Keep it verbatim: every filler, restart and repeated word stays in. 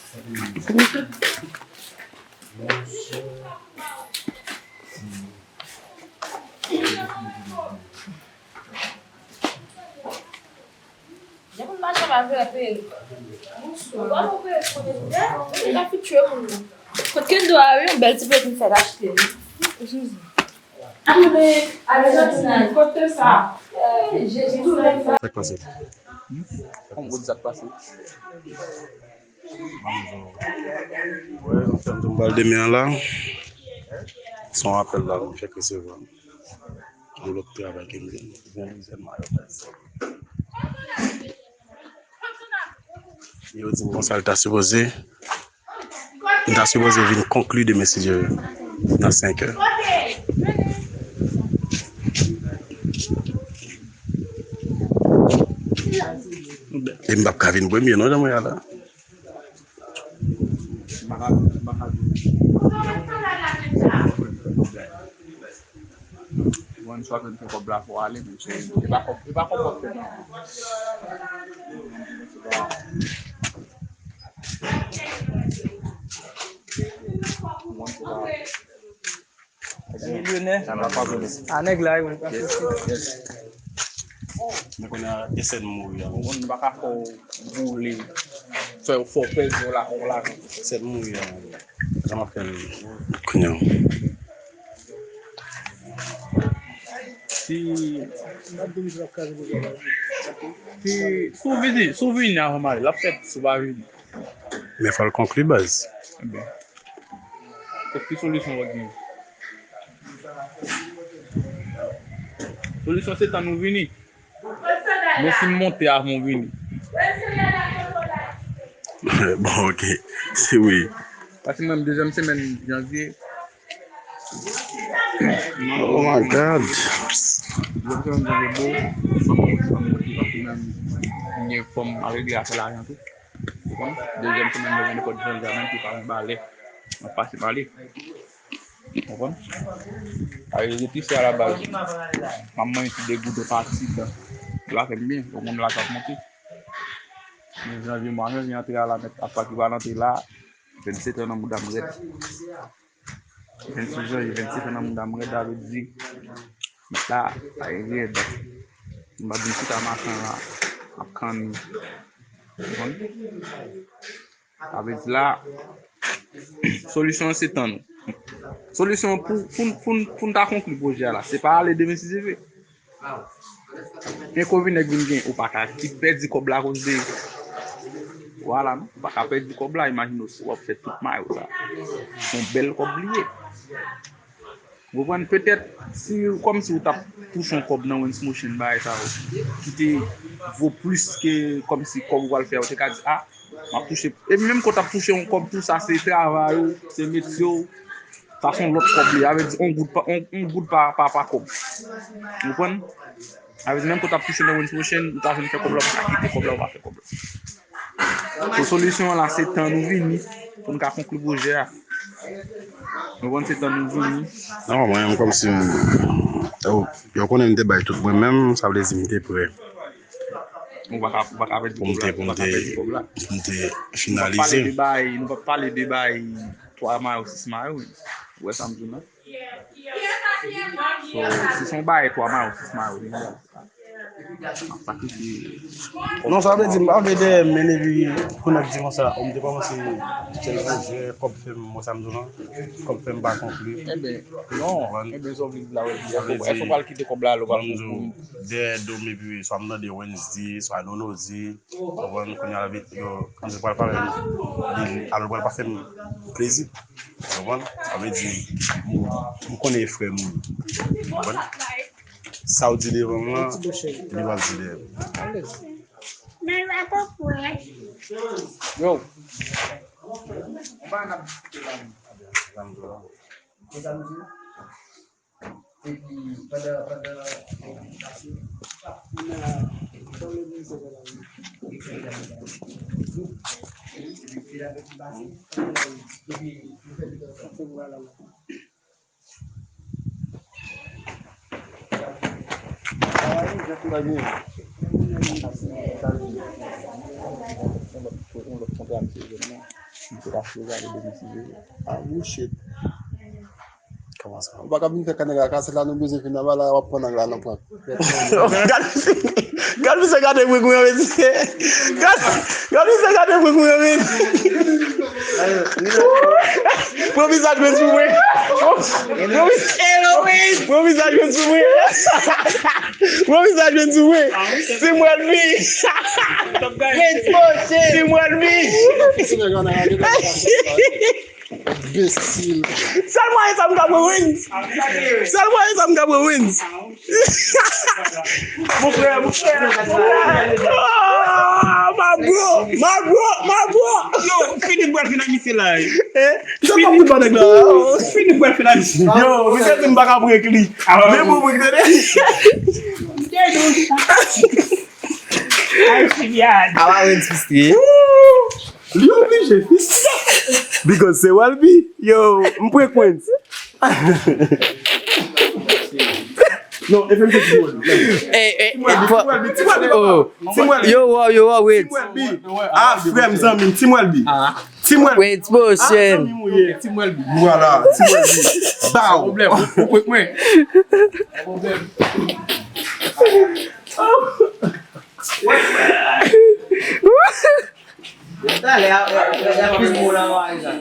Depi m mache avè perik. Ou pa pou perik kote l ye? Ou deja fin tchwe moun nan. Kot Kendo a wi, yon bèl ti perik m fèk achte. Kote sa? Sa k pase? Yon gwo zak pase. Wè, m fè m di m pral demen an la. Se yon apèl la m fèk resevwa. Yon lòt travay ke m jwenn. Jwenn, jwenn mayo. Yo di m konsa l ta sipoze. M ta sipoze vin konkli demen, si Dye vle, nan senkè. E m p ap ka vin premye, non, jan mwen ye a la. M pa ka, m pa ka di. Mwen, swa ke m fè kòb la, fò ale, men se, e pa kòb, e pa kòb w ap fè, non. Mwen, se pa. Milyonè. A nèg la, wi. Yes, yes. Men kounye a, e sèn mouri a. Ou konn, nou pa ka fè w boule, fè w, fè w pèdi yon la, yon lajan. E sèn mouri a. Sa m ap fè l kounye a. Si, si, si w vini, si w vini avan m ale, l ap fèt, si w pa vini. Men fò l konkli, baz. Ebyen, ki solisyon w genyen? Solisyon se tann ou vini. Men si m monte avan w vini. Bon, ok. Se wi. Paske menm dezyèm semèn janvye. Oh my God. Dezyèm semèn janvye, bon, fò m, fò m monte paske menm m gen fò m al regle afè lajan tou. Ou konprann? Dezyèm semèn mwen vin kot Benjamin ki pa gen balè. M ap pase pale. Ou konprann? Sa vle di, ti sè a la baz, m ap manje ti degoute pa ti dan. Li pa fè m byen, ou konn lajan ap monte. Men janvye, mwa janvye antre a la, mèt apa ki pral antre la, vennsenk an nan mouda m rèd. Vennsis janvye, vennsenk an nan mouda m rèd, sa vle di, mèt la, sa e rèd. M pa vin chita machan la, ap kanni. Ou konprann? Sa vle di la, solisyon an se tann nou. Solisyon an pou, pou, pou, pou n ta konkli pwojè a la. Se pa ale demen si Dye vle. Enkonvenyan k vin gen, ou pa ka ki pèdi kòb la akoz de, vwala, non, ou pa ka pèdi kòb la, imajine w si w ap fè tout mayo sa. Se yon bèl kòb li ye. Ou konprann? Petèt, si, kòmsi ou t ap touche yon kòb nan Wins Motion, bagay sa yo, ki te vo plis ke kòmsi kòb ou pral fè a, ou te ka di, a, m ap touche. Epi menm ke w t ap touche yon kòb tou, sa se travay ou, se metye w, sa se yon lòt kòb li ye. Sa vle di, yon goud pa, yon, yon goud pa, pa, pa kòb. Ou konprann? Sa vle di, menm ke w t ap touche nan Wins Motion, ou ta jwenn fè kòb la, ou pa ka kite kòb la, ou pa fè kòb la. So, solisyon an la, se tann nou vini pou n ka konkli pwojè a. Nou konn se tann nou vini. Non, mwen menm kòmsi m, yo, yo konnen m te bay tout mwen menm, sa vle di m te prè. Ou pa ka, ou pa ka pèdi kòb la, ou pa ka pèdi kòb la. Pou m te, pou m te finalize. Nou p ap pale de bay, nou p ap pale de bay twa mayo, sis mayo, wi. Ou wè sa m di w la? So, si se yon bagay twa mayo, sis mayo, li la. Sa ki di. Non, sa vle di, m pa vle dèyè m, men epi pou nèg di konsa, o, m te kòmanse chèche pwojè, kòb fè m, wè sa m di w lan, kòb fè m pa konkli. Enben, non, enben, sa w vle di la, wè, èske w pral kite kòb la, lè w pral konkli? Dèyè do m, epi swa m tande Wendy, swa Nono di, Ou konprann? Kounye a la, yo, kounye a pral pa fè m, alò pral pa fè m plezi. Ou konprann? Sa vle di, m, m konnen e frè m ou ye. Ou konprann? Sa w di devan m lan, li pral di dèyè m. Yo. Epi pandan, pandan, epi pase, pandan, pandan, epi, epi, epi, epi, Ki te ka fè gade de misye. Ah, bullshit. Kòman sa? Ou pa ka vin fè kanal la, kaset la nou bezwen fin anba la, w ap pran nèg la nan prank. Gad, gad misye gade prank mwen, mesye. Gad, gad misye gade prank mwen, mesye. Pran vizaj mwen sou mwen. Pran vizaj mwen sou mwen. Pran vizaj mwen sou mwen. Si mwen li. Si mwen li. Enbesil. Sèl mwayen sa m ka pran wins. Sèl mwayen sa m ka pran wins. Mon frè, mon frè. Ah, my bro, my bro, my bro. Yo, Philippe pral fin ak misye la. Eh, sa pa pou nèg la. Philippe pral fin ak misye. Yo, misye di m pa ka prank li. Men pou prank tande. Ay, Sibyan. Ala wens fistre. Li oblije fistre. Because se Walby. Yo, m prank wens. Non, F M C T Walby. Eh, eh, Walby, fò- Walby, Walby. Oh. Team Walby. Yo, wow, yo, wow, wait. Team Walby. Ah, frè m, zanmi m, Team Walby. Team Walby. Wait, bro, ah, shen. Zanmi m ou ye. Team Walby. Voilà, Team Walby. Bow. Pwoblèm, ou prank mwen. Pwoblèm. Talè, y a, y a, y a plis moun anvan, Ijan.